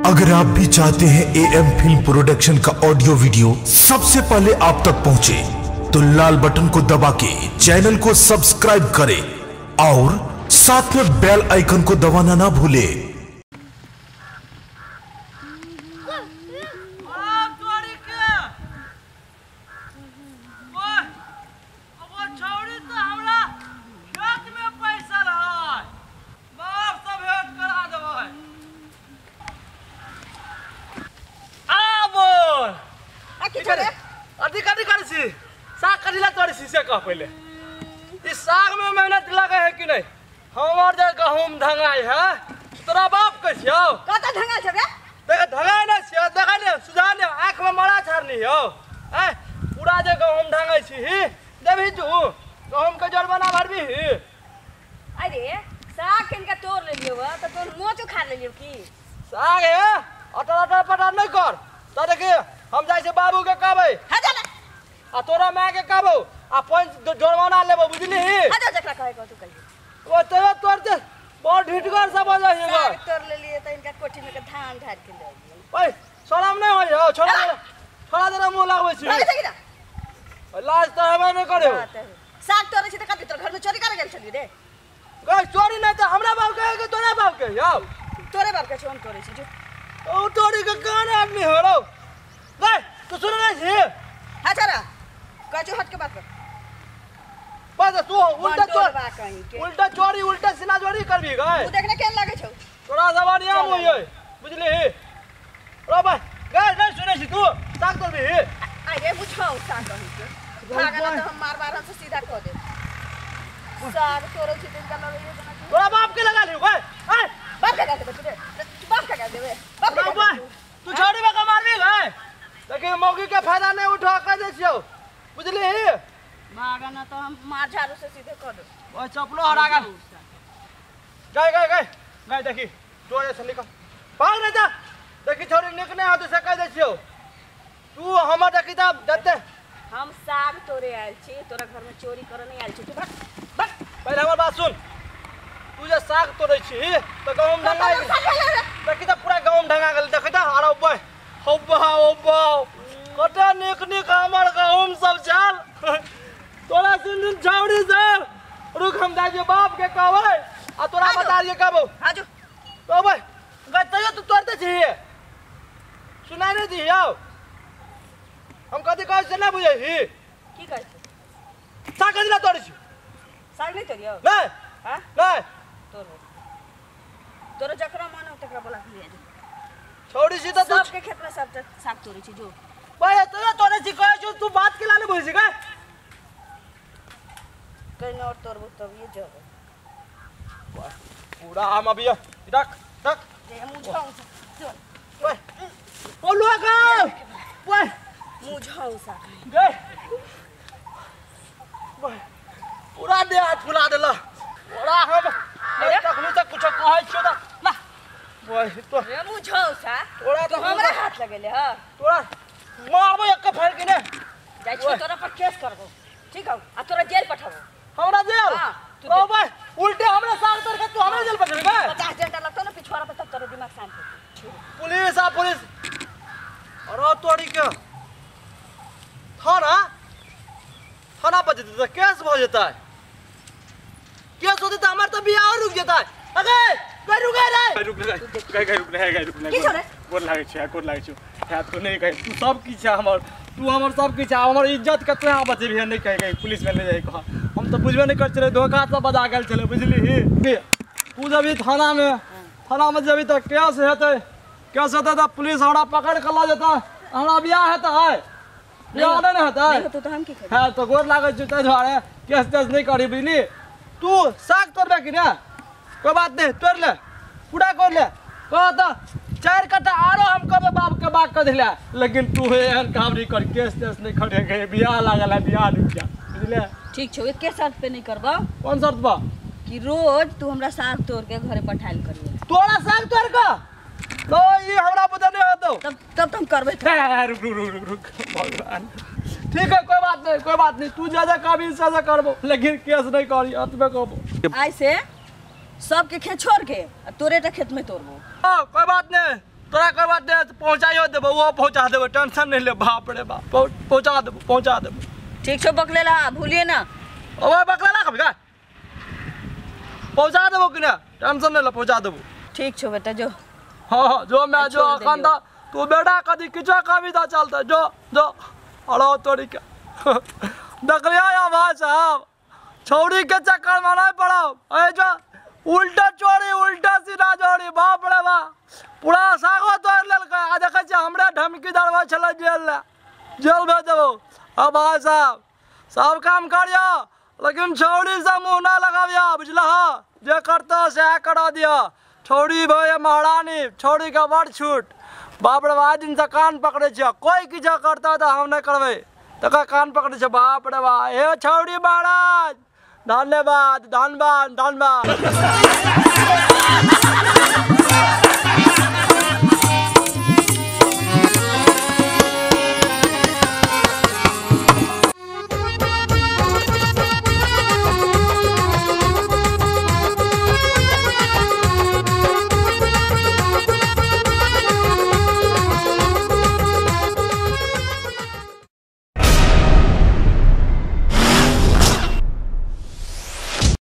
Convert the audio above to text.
अगर आप भी चाहते हैं एएम फिल्म प्रोडक्शन का ऑडियो वीडियो सबसे पहले आप तक पहुंचे, तो लाल बटन को दबा के चैनल को सब्सक्राइब करें और साथ में बेल आइकन को दबाना ना भूलें। साग कथी तोड़े छी से कह पहले, इस साग में मेहनत लगे है कि नहीं? हमर जे गहूम धंगाई है तोरा बाप के छियौ। कत धंगा छबे? देख धंगाई नै छियौ, देखै ने सुझा ने आँख में मरा छाड़नी हौ। ए पूरा जे गहूम धंगाई छी देबही तू गहूम के जड़ बना भरबी। अरे साग किनका तोड़ लेलियौ त तोर मोच उखाड़ लेलियौ की? साग है अटर अटर पटर नहीं कर। त देखी हम जाइ छी बाबू के कहबै आ तोरा माय के कहबो आ पंच जुर्माना लेबो, बुझली? आ जा जकरा कहे को तू कहियो। ओ तोरा तोर दे बड़ ढिटगर सब बजै छै। साग तोड़ लेलिए त इनका कोठी में के धान ढार के ले गेल। ओए शरम नै होय हौ, छोड़ा छोड़ा दे मुंह लगबै छी। लाज त हेबे नै करे। साग तोड़ै छी त कथि तोर घर में चोरी करे गेल छली रे? गै चोरी नै त हमरा बाप के के तोरा बाप के यौ? तोरे बाप के छौ, हम तोड़ै छी जो। ओ तोरी के कान आदमी हो रौ। गै तू सुन नै छी? हां छोरा कछु हट के बात कर। बस तू उल्टा चोर उल्टा चोरी उल्टा सीना चोरी करबी गै। तू देखने केन लागे छौ? तोरा जवानी आम होय बुझली। रो भाई गै नै सुनै छी तू साग तोड़बी? अरे बुझौ साग कहि के भागल त हम मार मार से सीधा क दे। साग तोड़ै छी तिनका लगैयो जना तोरा बाप के लगा लियो गै। ए बाप के लगा देबे तू रे, बाप के लगा देबे। बाप के तू छोड़ी बका मारबी गै। देखी मौगी के फायदा नहीं उठा कह दे छियौ, बुझली? भागा ना तो हम मार झाड़ू से सीधे कर दो। ओए चपलो हरा गेल। गए गए गए गए देखी जोरे से निकल भाग नहीं जा। देखी छोरी निक नहीं होत से कह दे छियौ तू हमर देखी त देते। हम साग तोड़े आयल छी, तोरा घर में चोरी करे नहीं आयल छी। तू भाग भाग। पहले हमर बात सुन, तू जे साग तोड़ै छी त गहूम ढंगा देखी त पूरा गहूम ढंगा गेल। देखी त अरे ओए हौबा हौबा कते निक निक हमर गहूम सब छल। तोरा सुन सुन छावड़ी सर रुक हम दाइ जे बाप के कहबै आ तोरा बता दिए कहबो। हां जो कहबै गै तैयो तू तोड़ते छी सुनाइ नै दी यौ। हम कथि कहै से नै बुझै छी? की कहै छी? साग कथि ला तोड़ै छी? साग नै तोड़ियौ? नै हां नै तोड़ो तोरो जकरा मन हो तकरा बोला के लिया जो। छोड़ी छी त तू सबके खेत में सब साग तोड़ै छी जो। भाई तोरा तोड़ै छी कहै छी तू बात के लाने बुझै छी गै? कहीं और तोड़बो तब ये जब पूरा हम अभी रख रख जे मुझाऊ चल ओए बोलो का ओए मुझाऊ सा गए पूरा दे हाथ फुला देला पूरा हम तखनी तक कुछ कहै छियो त ला ओए तो रे मुझाऊ सा तोरा तो हमरा हाथ लगेले ह। तोरा मारबो एक फाड़ के ने जाइ छी तोरा पर केस करबो, ठीक हौ? आ तोरा जेल पठाबो। हमरा जेल? हां ओ भाई उल्टे हमरा साग तोड़ के तू हमरा जेल पठेबे? 50 डंडा लगतो ना पिछवाड़ा पर तब तोरा दिमाग शांत होतो। पुलिस आ पुलिस। अरे तोरी के थाना थाना पर जेतै त केस भ जेतै। केस होतै त हमर त बियाह रुक जेतै। अगे गई रुक गई रे रुक गई गई गई रुक गई गई रुक की छोरे गोर लागै छै, गोर लागै छै। है तो नहीं कहे तू सब किछ हमर, तू हमर सब किछ हमर इज्जत के तोरा बचेबी नहीं कहे गई पुलिस में ले जाई कह। हम तो बुझबे नहीं कर छले, धोखा सब बजा गेल छले बुझली। तू जबी थाना में जबी त केस हेतै, केस हेतै त पुलिस हमरा पकड़ के ल जेतै। हमरा बियाह हेतै? बियाह नै हेतै? नहीं होतौ त हम की करबै? हां त गोर लागै छै तै दुआरे केस तेस नहीं करी बुझली। तू साग तोड़बे कि ना? कोई बात नहीं तोड़ ले पूरा कर ले। कह त 4 कट्ठा आरो हम कहबे बाप के बाग कर दिला, लेकिन तू एहन काम नहीं कर, केस तेस नहीं करे गए बियाह लागल है बियाह रुक जा बुझले। ठीक छौ, एके शर्त पे नहीं करबो। कौन शर्त बा? कि रोज तू हमरा साग तोड़ के घरे पठाइल करियो। तोरा साग तोड़ के तो ई हमरा पता नहीं होतो तब तब तुम करबे। रुक रुक रुक रुक भगवान। ठीक है कोई बात नहीं, कोई बात नहीं, तू जा जा कभी सजा करबो लेकिन केस नहीं करी अतबे कहबो। आइ से सबके खेत छोड़ के तोरे टा खेत में तोड़बो। कोई बात नहीं, तोरा कोई पहुंचाइयो देबो वो पहुंचा देबो टेंशन नहीं ले बाप रे बाप पहुंचा देबो पहुंचा देबो। ठीक छौ बकलेला भूलिए ना। ओए बकलेला कभी का पहुंचा देबो कि ना टेंशन नहीं ले पहुंचा देबो। ठीक छौ बेटा जो। हां जो मैं जो अखन दा तू बेटा कदी किछो कभी दा चलता जो जो अड़ो तोरी के देखलिया या भाई साहब छौड़ी के चक्कर में नहीं पड़ो ए जो उल्टा चोरी उल्टा सीधा जोड़ी बाप रे बाप पूरा सागो तोड़ लेलकै आ देखै छियै हमरे धमकी दरबै छलै जेल ले जेल भेज देबो। अब भाई साहब सब काम करियो लेकिन छौड़ी से मुँह ना लगाबियो बुझलह जे करतो सएह करा दियो। छौड़ी भय महारानी छौड़ी के बड़ छूट बाप रे बाप दिन से कान पकड़ै छियै कोई किछो करतो तऽ हम नहि करबै तकर कान पकड़ै छै बाप रे बाप। हे छौड़ी महाराज धन्यवाद धन्यवाद धन्यवाद।